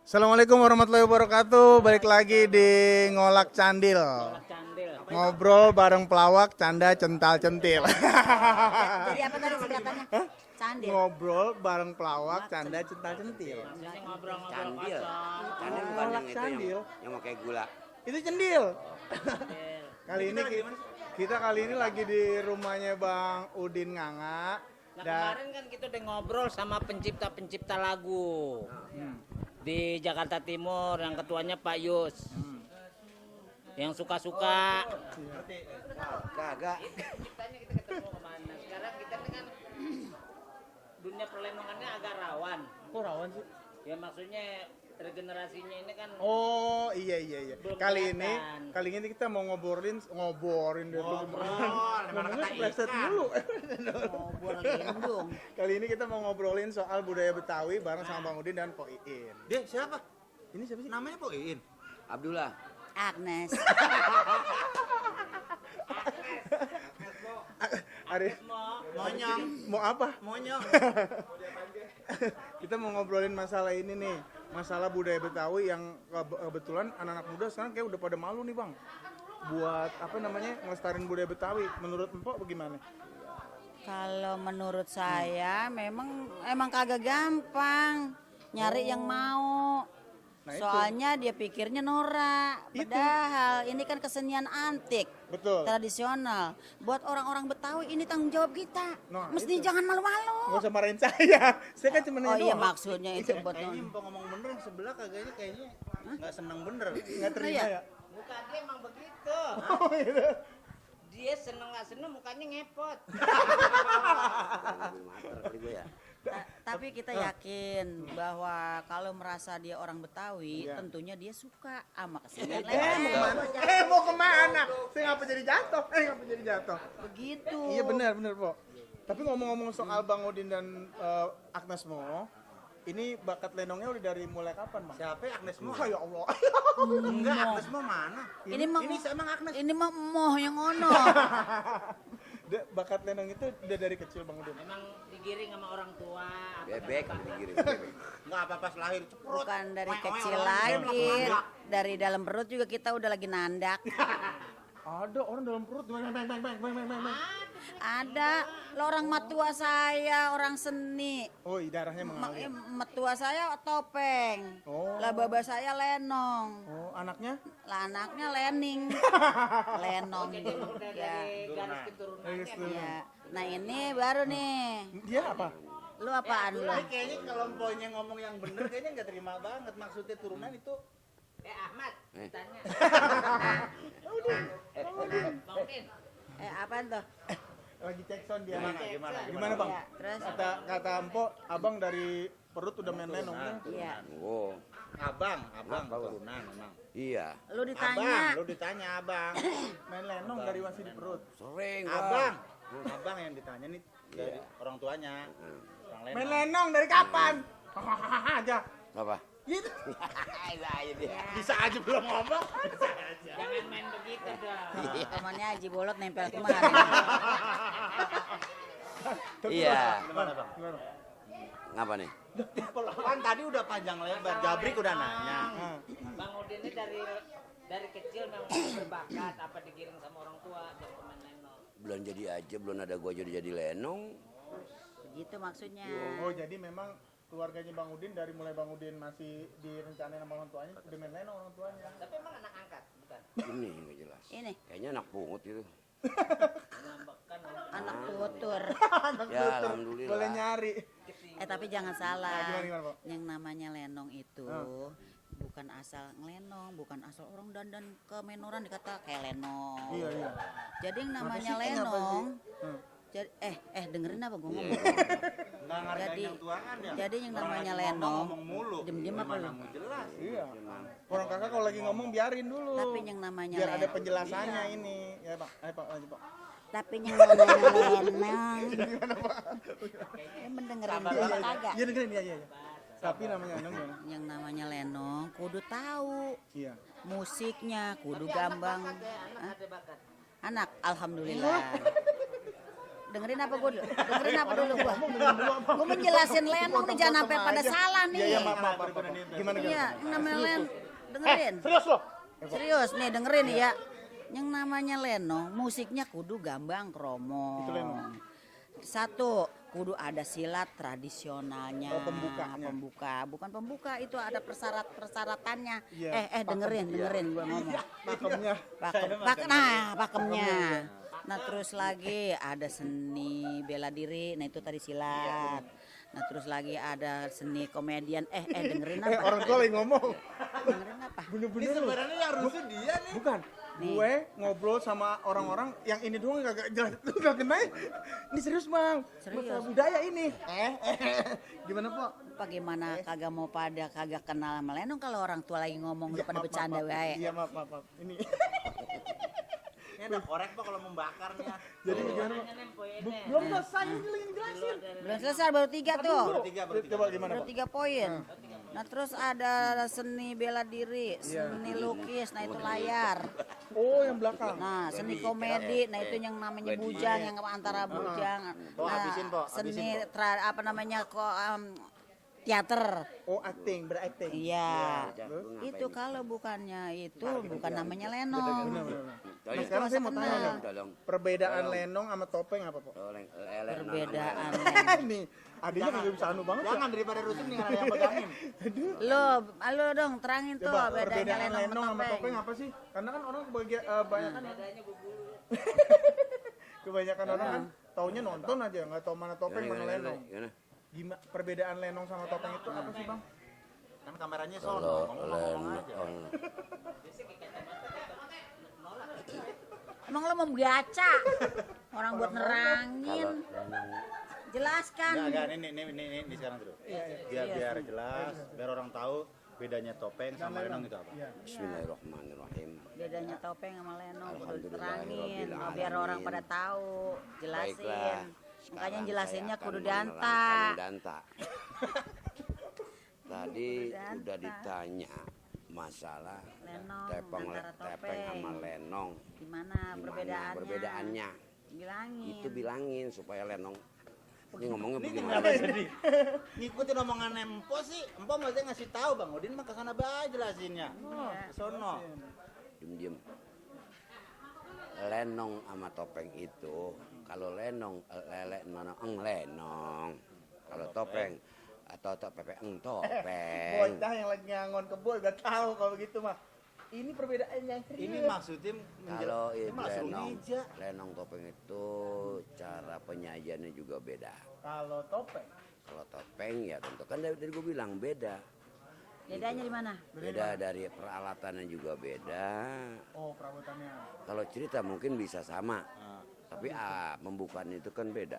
Assalamualaikum warahmatullahi wabarakatuh. Balik lagi di Ngolak Candil. Ngobrol bareng pelawak, canda, cental, centil. Jadi apa tadi singkatannya? Candil. Ngobrol bareng pelawak, canda, cental, centil. Candil. Candil bukan yang itu Candil. yang pakai gula. Itu cendil. Kali ini lagi di rumahnya Bang Udin Nganga. Nah kemarin kan kita udah ngobrol sama pencipta-pencipta lagu di Jakarta Timur, yang ketuanya Pak Yus, yang suka-suka. Kagak. Ceritanya kita ketemu kemana? Sekarang kita dengan dunia perlenongannya agak rawan. Kok rawan sih? Ya maksudnya regenerasinya ini kan. Oh iya. Belum Kali kelihatan. ini kita mau ngobrolin deh. Ngomongnya kepleset dulu. Ngobrol lindung. Kali ini kita mau ngobrolin soal budaya Betawi bareng sama Bang Udin dan Po Iin. Dia siapa? Ini siapa sih? Namanya Po Iin. Abdullah. Agnes. Ari, Monyong. mau apa? Monyong. Kita mau ngobrolin masalah ini nih, masalah budaya Betawi yang kebetulan anak-anak muda sekarang kayak udah pada malu nih Bang. Buat apa namanya ngelestariin budaya Betawi. Menurut Empok bagaimana? Kalau menurut saya emang kagak gampang nyari yang mau. Nah, itu. Soalnya dia pikirnya norak. Itu. Padahal ini kan kesenian antik. Betul. Tradisional. Buat orang-orang Betawi ini tanggung jawab kita. Nah, Mesti itu. jangan malu-malu. Nggak usah marahin saya. Saya kan cuma Oh ini iya doang. maksudnya itu buat Kayaknya Empok ngomong bener, yang sebelah kayaknya nggak seneng bener. Nggak terima Iya. ya. Muka dia emang begitu. Oh, gitu. Dia seneng nggak seneng mukanya ngepot. Mater kali gue ya. Tapi kita yakin bahwa kalau merasa dia orang Betawi, Iya. tentunya dia suka sama kesenian Mau kemana? Saya ngapa jadi jatuh? Begitu. Iya benar Po. Tapi ngomong-ngomong soal Bang Udin dan Agnes Mo, ini bakat lenongnya udah dari mulai kapan Bang? Siapa ya Agnes Mo? Oh ya Allah. Enggak, Agnes Mo mana? Ini mah emang Agnes. ini mah moh yang ono. Bakat lenong itu udah dari kecil Bang Udin. Emang digiring sama orang tua. Bebek digiring bebek. Enggak apa-apa lahir ceprot. Bukan dari Weng, kecil weng, lagi. weng. Dari dalam perut juga kita udah lagi nandak. Ada orang dalam perut bang. Ada. Lo orang matua saya, orang seni. Oh, darahnya mengalir. Metua saya topeng. Oh. Lah baba saya lenong. Oh, anaknya? Lah anaknya lening. Lenong. Jadi udah Ya. dari garis keturunannya. Ya. Nah ini baru nih. Dia apa? Lu apaan lu? Tapi kayaknya kalau Emponya ngomong yang bener kayaknya nggak terima banget. Maksudnya turunan itu Ahmad, tanya. Bang Udin. Apaan tuh? Lagi cek sound dia. gimana Bang? Ya, terus? Kata Empo, abang dari perut udah main lenong nih. Iya. Oh. abang Apa, Bang? turunan memang. Iya. Lu Abang, ditanya. lu ditanya abang. Main lenong dari masih di perut. Sering, Abang. Abang yang ditanya nih dari orang tuanya. Orang lain. Main lenong dari kapan? Aja. Apa? Gitu. Bisa aja belum ngomong. Jangan main begitu dong. Temannya Haji Bolot nempel kemarin. Iya. Gimana bang? Gimana? Ngapa nih? Kan tadi udah panjang lebar. Jabrik udah nanya. Nah, Bang Udin ini dari kecil memang berbakat apa digiring sama orang tua jadi pemain lenong. Belum jadi aja, belum ada gua jadi lenong. Begitu maksudnya. oh jadi memang keluarganya Bang Udin dari mulai Bang Udin masih direncanain sama orang tuanya udah main lenong orang tuanya. Tapi emang anak angkat, bukan? Ini nggak jelas. Ini Kayaknya anak pungut itu. Menambahkan anak tutur. Ya alhamdulillah. Boleh nyari. Tapi jangan salah. Gimana, Pak? Yang namanya lenong itu bukan asal ngelenong, bukan asal orang dandan ke menoran dikata kayak lenong. Iya. Jadi yang namanya sih? Kenapa lenong. Hmm. Jadi, dengerin apa gue ngomong? Nggak ngargain Jadi- yang tuaan ya. jadi yang Orang namanya lagi lenong, ngomong mulu. diem-diem apa Gimana lu? mau jelas. Iya. Orang kakak kalau lagi ngomong biarin dulu. Tapi yang namanya biar ada lenong. penjelasannya ini. Ya Pak, ayo Pak, lanjut Pak. Tapi yang namanya lenong. Ini mendengerin Iya, gue kagak. Iya dengerin iya. Tapi namanya lenong gimana? Yang namanya lenong kudu tahu Iya. musiknya, kudu gambang. anak ada bakat. Anak, alhamdulillah. dengerin apa gue? Dengerin apa dulu gue? Gue menjelasin Lenong nih, jangan sampai pada salah nih. Iya, maaf. Gimana? Iya, yang namanya dengerin. Serius loh? Serius nih dengerin ya. Yang namanya Lenong, musiknya kudu gambang kromong. Itu Lenong. Satu, kudu ada silat tradisionalnya. Oh, pembukanya. Bukan pembuka, itu ada persyaratannya. Iya, Dengerin gue ngomong. Pakemnya. Pakemnya. Nah terus lagi ada seni bela diri, nah itu tadi silat. Nah terus lagi ada seni komedian, dengerin apa? Orang tua lagi ngomong. Dengerin apa? Bener-bener. Sebenarnya yang rusuh dia nih. Bukan. Gue ngobrol sama orang-orang yang ini doang gak jelas. Lu gak kenal. Ini serius bang. Serius. Masalah budaya ini. Gimana po? Bagaimana kagak mau pada kagak kenal sama Lenong kalau orang tua lagi ngomong udah pada Maaf, bercanda maaf. wae. Iya maaf. Ini. Ini ada korek Pak kalau membakarnya. Jadi gimana Pak? Belum selesai ini lagi jelasin. Belum selesai baru 3 tuh. Baru tiga. Coba gimana Baru Pak? 3 poin. Nah terus ada seni bela diri, seni lukis, nah itu layar. Oh yang belakang. Nah seni komedi, nah itu yang namanya bujang, yang antara bujang. Po, habisin, Po, Seni habisin, apa namanya teater. Oh acting, berakting. Iya. Itu kalau bukannya itu bukan namanya Lenong. Nah sekarang saya mau tanya nih. Tolong. Perbedaan Lenong sama topeng apa po? Perbedaan. Nih adanya kagak bisa anu banget ya. Jangan daripada rusuh nih ada yang pegangin. Lo dong terangin tuh Coba bedanya perbedaan Lenong Lenong sama sama topeng. topeng apa sih? Karena kan orang kebanyakan kebanyakan orang kan taunya nonton aja, nggak tahu mana topeng mana Lenong. Gimana perbedaan Lenong sama topeng itu apa sih bang? Kan kameranya Kalau sono, ngomong aja. Lenong, Emang lo mau baca? Orang buat nerangin. Jelaskan. Enggak, ini sekarang dulu. Biar jelas, biar orang tahu bedanya topeng sama lenong itu apa. Bismillahirrahmanirrahim. Bedanya topeng sama Lenong kudu Alhamdulillahirabbil diterangin biar orang alamin. pada tahu, jelasin. Baiklah. Makanya Sekarang jelasinnya saya akan kudu menerangkan danta. danta. Tadi Danta. udah ditanya masalah Lenong tepeng antara tepeng sama lenong. Gimana Gimana perbedaannya? Bilangin. Itu bilangin supaya lenong. Ini ngomongnya Ini begini. kenapa jadi ngikutin omongan Empo sih? Empo maksudnya ngasih tahu Bang Udin mah kesana bae jelasinnya. Iya. Sono. Diem. Lenong sama topeng itu, kalau lenong lenong. Kalau topeng atau topeng topeng. Bocah yang lagi ngangon kebun udah tahu kalau begitu mah. Ini perbedaan yang serius. Ini maksudnya Kalau ini itu masuk lenong, meja. lenong topeng itu cara penyajiannya juga beda. Kalau topeng Kalau topeng ya tentu kan dari gue bilang beda. Bedanya di mana? Beda dari peralatannya juga beda. oh perabotannya. Kalau cerita mungkin bisa sama, tapi pembukaan itu kan beda.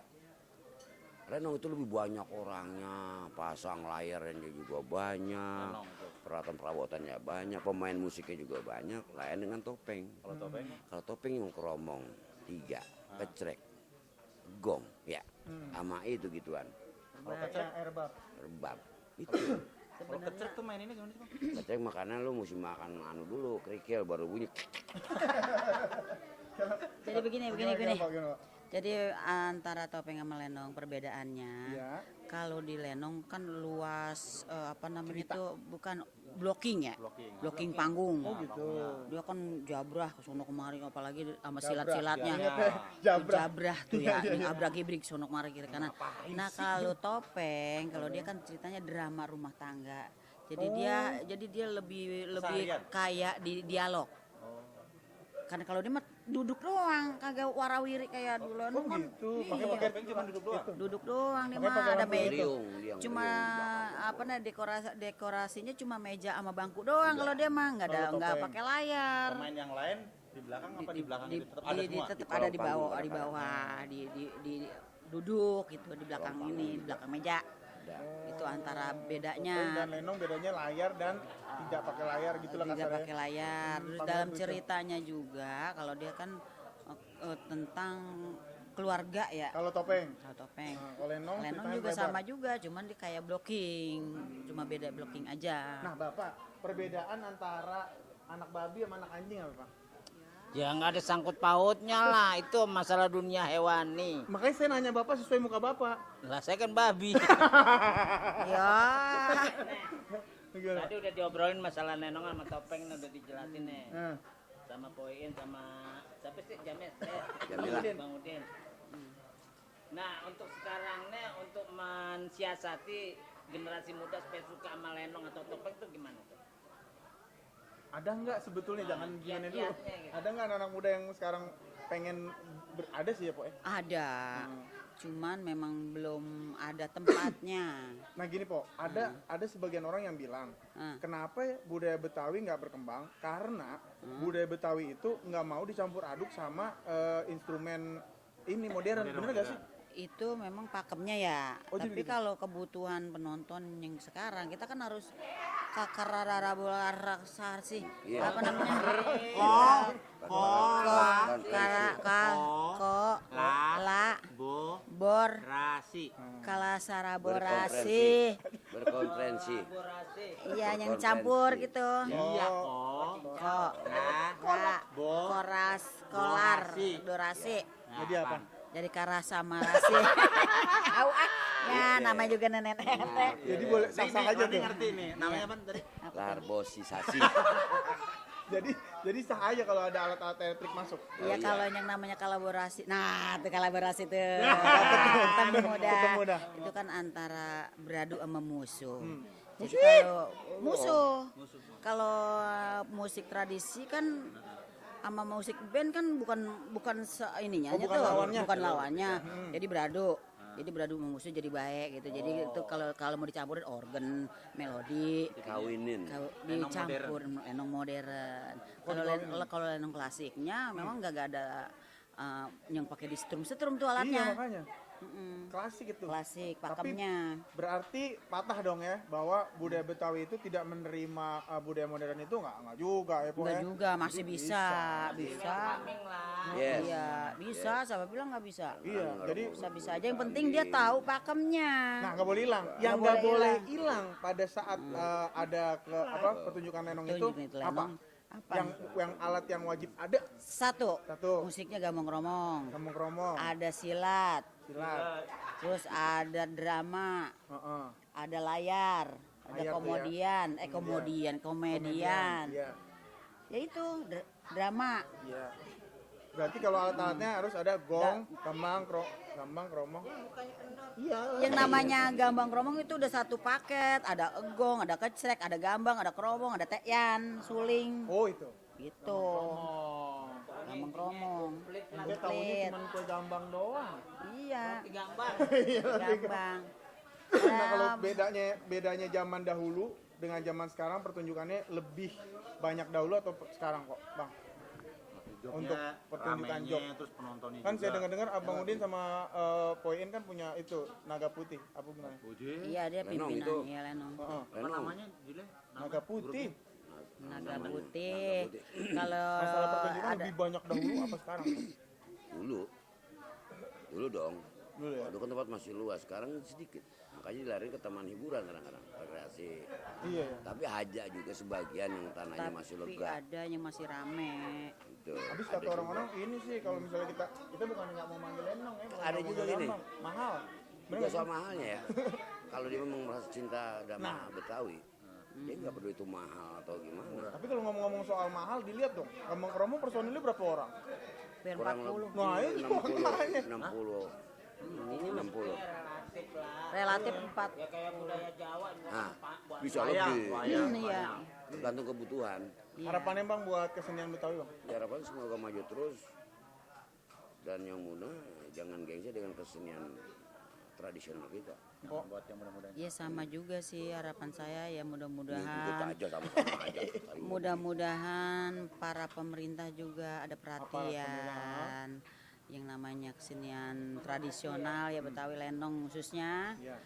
Lenong itu lebih banyak orangnya, pasang layarnya juga banyak, Lenong itu. peralatan perabotannya banyak, pemain musiknya juga banyak. Lain dengan topeng. Kalau topeng Kalau topeng yang keromong 3, kecrek, gong, ya, sama itu gituan, Kalau kecil erbab. rebab. Itu kalau kecek tuh main ini gimana sih Bang? kecrek makanan lu mesti makan anu dulu, kerikil baru bunyi. Jadi begini. Gimana, Pak? Jadi antara topeng sama Lenong perbedaannya. Iya. Kalau di Lenong kan luas apa namanya tuh bukan blocking ya. Blocking panggung. Oh gitu. Dia kan jabrah ke sono kemari apalagi sama Jabrah, silat-silatnya. iya, iya. Jabrah. Jabrah tuh ya, abrak-ibrik sono kemari kiri kanan. Nah, kalau topeng, kalau dia kan ceritanya drama rumah tangga. Jadi dia lebih Keseharian. kayak di dialog. Karena kalau dia mah duduk doang, kagak warawiri kayak dulu. Oh gitu. Pakai Topeng cuma duduk doang. Duduk doang dia Pakai mah ada lampu meja. Meriung, dia yang Cuma meriung. apa nah dekorasinya cuma meja sama bangku doang kalau dia mah nggak Kalau nggak topeng. pakai layar. Pemain yang lain di belakang apa di belakang itu tetap ada di- semua. tetap Di ada di kolong bawah panggung di bawah di duduk gitu di belakang ini di belakang meja. Ada. Itu antara Topeng bedanya. dan lenong bedanya layar dan tidak pakai layar gitu lah Tidak kasarnya. pakai layar. Terus panggung dalam itu. ceritanya juga kalau dia kan tentang keluarga ya. Kalau topeng. Kalau topeng. Nah, kalau lenong, Lenong ceritanya juga lebar. sama juga, cuman dia kayak blocking, cuma beda blocking aja. Nah bapak, perbedaan antara anak babi sama anak anjing apa pak? Ya nggak ada sangkut pautnya lah, itu masalah dunia hewani. Makanya saya nanya bapak sesuai muka bapak. Lah saya kan babi. Ya. Gimana? Tadi udah diobrolin masalah Nenong sama Topeng udah dijelasin nih. Nah, Sama Poin sama siapa sih James? Jamila. Bang Udin. Nah, untuk sekarang nih untuk mensiasati generasi muda supaya suka sama Lenong atau Topeng itu gimana tuh? ada nggak sebetulnya jangan gimana dulu. Kiat-kiatnya gitu. Ada nggak anak muda yang sekarang pengen ada sih ya, Pok? Ada. Cuman memang belum ada tempatnya. Nah gini, Pok, ada sebagian orang yang bilang, kenapa ya budaya Betawi nggak berkembang? Karena budaya Betawi itu nggak mau dicampur aduk sama instrumen ini modern, bener nggak sih? Itu memang pakemnya ya. Oh, jadi Tapi begitu? kalau kebutuhan penonton yang sekarang kita kan harus kakarararabolarasar sih. Iya. Apa namanya? La bor Rasi. kalasaraborasi. Berkonferensi. Iya yang campur gitu. Iya Oh, kok. Kok la koras kolar durasi. jadi apa? Jadi kara sama rasi. Au ah. Ya namanya juga nenek-nenek. Jadi boleh sah-sah aja tuh. Ngerti nih, namanya apa tadi? Larbosisasi. Jadi sah aja kalau ada alat-alat elektrik masuk. Iya kalau yang namanya kolaborasi. Nah, itu kolaborasi tuh. Ketemu dah. Ketemu dah. Itu kan antara beradu sama musuh. Jadi kalau musuh. Kalau musik tradisi kan sama musik band kan bukan ininya bukan tuh, lawannya. bukan lawannya. Jadi beradu. Jadi beradu sama musuh jadi baik gitu. Jadi itu kalau mau dicampurin organ, melodi, Kawinin. dicampur lenong modern. Kalau lenong klasiknya memang nggak ada yang pakai di setrum tuh Iya alatnya. makanya. Klasik itu. Klasik Tapi pakemnya. berarti patah dong ya bahwa budaya Betawi itu tidak menerima budaya modern itu nggak juga ya, Pok? Enggak Ya? juga masih bisa. Yes. Iya, bisa. Siapa bilang nggak bisa? Iya, jadi Bisa aja. Yang penting dia tahu pakemnya. nah nggak boleh hilang. Yang Nggak nggak boleh boleh hilang pada saat ada pertunjukan lenong itu Tunjukin itu apa? lenong. Apa? Yang alat yang wajib ada Satu, satu musiknya gambang-kromong. kromong, Ada silat, silat, terus ada drama, heeh, ada layar, ada Layar tuh ya. komedian. iya, Ya itu drama. iya. Berarti kalau alat-alatnya harus ada gong, gambang, kromong. Iya. Yang namanya gambang kromong itu udah satu paket, ada egong, ada kecrek, ada gambang, ada kromong, ada teyan, suling, Oh itu. gitu. Gambang kromong, Dia tahunya cuma kue gambang doang. Iya, Gambar. gambang. Nah kalau bedanya zaman dahulu dengan zaman sekarang pertunjukannya lebih banyak dahulu atau sekarang kok, Bang? Untuk pertunjukan ramenya, job. terus penontonnya Kan saya juga. dengar-dengar Abang Udin sama Poin kan punya itu naga putih. Apa gimana? Iya dia Lenong pimpinan, itu. iya lenong. Heeh. Apa namanya Jule? Naga putih. Naga putih. Kalau Masalah pertunjukan ada lebih banyak dahulu apa sekarang? Dulu dong. Dulu ya. Dulu kan tempat masih luas, sekarang sedikit. Makanya dilari ke taman hiburan kadang-kadang, rekreasi. Iya ya. Tapi aja juga sebagian yang tanahnya masih tapi lega. ada yang masih rame. Gitu. Habis Ada kata juga. orang-orang ini sih kalau misalnya kita bukan nggak mau manggil lenong ya, bukan Ada nggak mau juga manggil gini. gambang. Mahal. Bener Juga nggak sih? soal mahalnya ya. Kalau dia memang merasa cinta sama Betawi, dia nggak peduli itu mahal atau gimana. Tapi kalau ngomong-ngomong soal mahal dilihat dong. Gambang kromong personilnya berapa orang? Hampir Kurang 40. lebih Nah, itu 60. makanya. 60. Ini 60. Relatif lah. Relatif 4. Ya kayak budaya Jawa. Nah, buat bisa lebih. Iya. Tergantung kebutuhan. Harapannya Bang buat kesenian Betawi Bang. Ya, harapan semoga maju terus. Dan yang muda jangan gengsi dengan kesenian tradisional kita. Buat yang mudah-mudahan. Iya sama juga sih harapan saya ya Ini ikut mudah-mudahan aja sama-sama aja. mudah-mudahan para pemerintah juga ada perhatian yang namanya kesenian tradisional ya Betawi Lenong khususnya. Iya.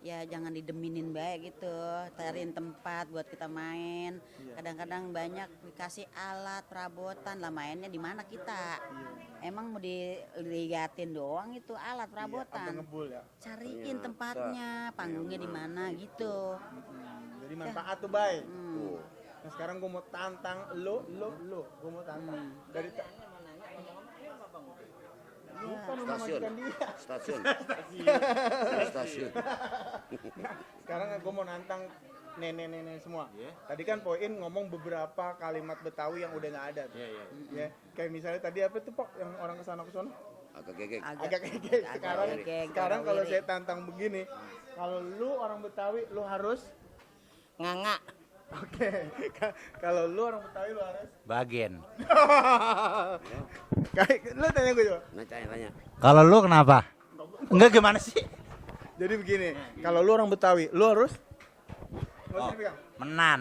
Ya jangan dideminin baik gitu, cariin tempat buat kita main. Kadang-kadang banyak dikasih alat perabotan lah, mainnya di mana kita? Emang mau diliatin doang itu alat Sampai perabotan. ngebul ya. Cariin tempatnya, panggungnya di mana gitu. Jadi manfaat tuh Bay. Tuh. Nah sekarang gue mau tantang lo, gue mau tantang dari bukan rumah Stasiun. majikan dia. Stasiun. Stasiun. Nah, sekarang gue mau nantang nenek-nenek semua. Tadi kan Poin ngomong beberapa kalimat Betawi yang udah nggak ada. Tuh. Ya, kayak misalnya tadi apa tuh Pok yang orang kesana kesana? Agak gegek. Agak kayak sekarang. gegek, Sekarang kalau warawiri. saya tantang begini, kalau lu orang Betawi, lu harus Nganga. oke. Kalau lu orang Betawi, lu harus Bagian. kayak lu tanya gue coba. Nah, tanya. Kalau lu kenapa? Enggak gimana sih? Jadi begini, kalau lu orang Betawi, lu harus nggak usah dipegang. Menan.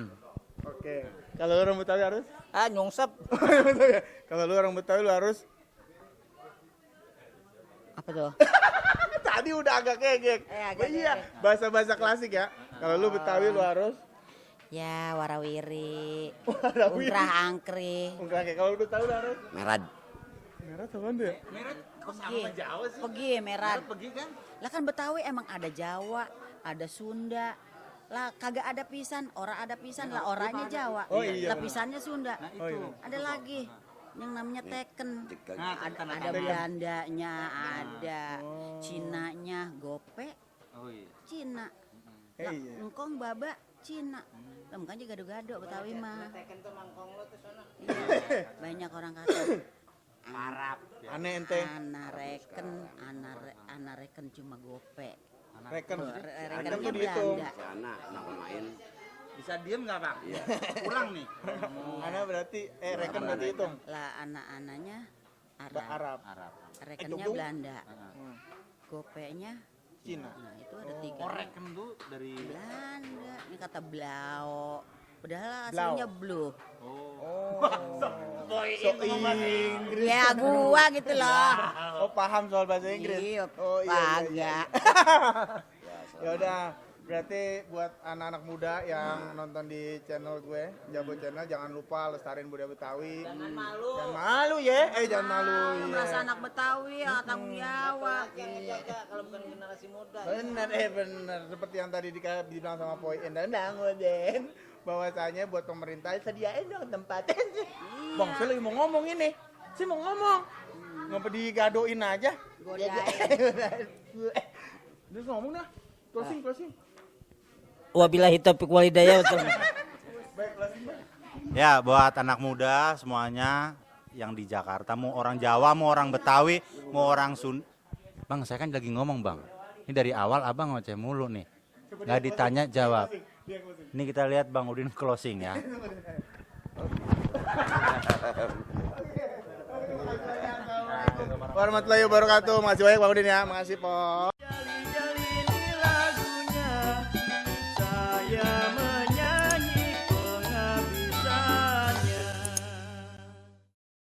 Oke. Kalau lu orang Betawi harus Nyungsep. kalau lu orang Betawi lu harus Apa tuh? tadi udah agak kegek. Agak Iya, kegek. bahasa-bahasa klasik ya. Kalau lu Betawi lu harus Ya, warawiri, Warawiri. ungrah angkri, Oke, kalau lu Betawi lu harus Merad. merah apaan tuh ya? pergi merah. Pergi kan? Lah kan Betawi emang ada Jawa, ada Sunda. Lah kagak ada pisan, orang ada pisan lah orangnya Jawa. Oh, iya. Lah pisannya Sunda. Oh iya. Ada lagi yang namanya teken. Nah, Ada Belandanya, ada Cinanya, gope, Oh iya. Cina. Eh, Lah, iya. engkong baba Cina. Lah makanya gado-gado Betawi mah. Iya, banyak orang kata Arab. Aneh ente. ana reken cuma gope. Reken. Rekennya tuh dihitung. Belanda. Si anak main. Bisa diem nggak bang? Iya. Pulang nih. Ana berarti reken berarti hitung. Lah anak-anaknya Arab. Arab. Rekennya Dukung. Belanda. Hmm. Gopenya Cina. nah itu ada 3. Korek kan tuh dari. Belanda. Ini kata blau. Padahal Blau. aslinya blue. Oh. So Inggris. Ya gua gitu loh. Oh, paham soal bahasa Inggris. Iya, Oh iya. kagak. Ya udah, berarti buat anak-anak muda yang nonton di channel gue, Jabo Channel, jangan lupa lestarin budaya Betawi. Jangan malu ya. Jangan malu. Iya. Merasa anak Betawi ya tanggung jawab. Kalau bukan generasi muda. Bener, bener. Seperti yang tadi dibilang sama Poin dan Den, bahwasanya buat pemerintah sediain dong tempatnya. Bang, saya lagi mau ngomong ini. Saya mau ngomong. Ngapa digadoin aja? Godain. Terus ngomong dah. Closing. Wabillahi taufiq wal hidayah. Baik, closing. Bang. Ya, buat anak muda semuanya yang di Jakarta, mau orang Jawa, mau orang Betawi, mau orang Sunda. Bang, saya kan lagi ngomong bang. Ini dari awal abang ngoceh mulu nih. Nggak ditanya jawab. Dia closing. Ini kita lihat Bang Udin closing ya. Warahmatullahi wabarakatuh. Makasih banyak Bang Udin ya. Makasih, Po.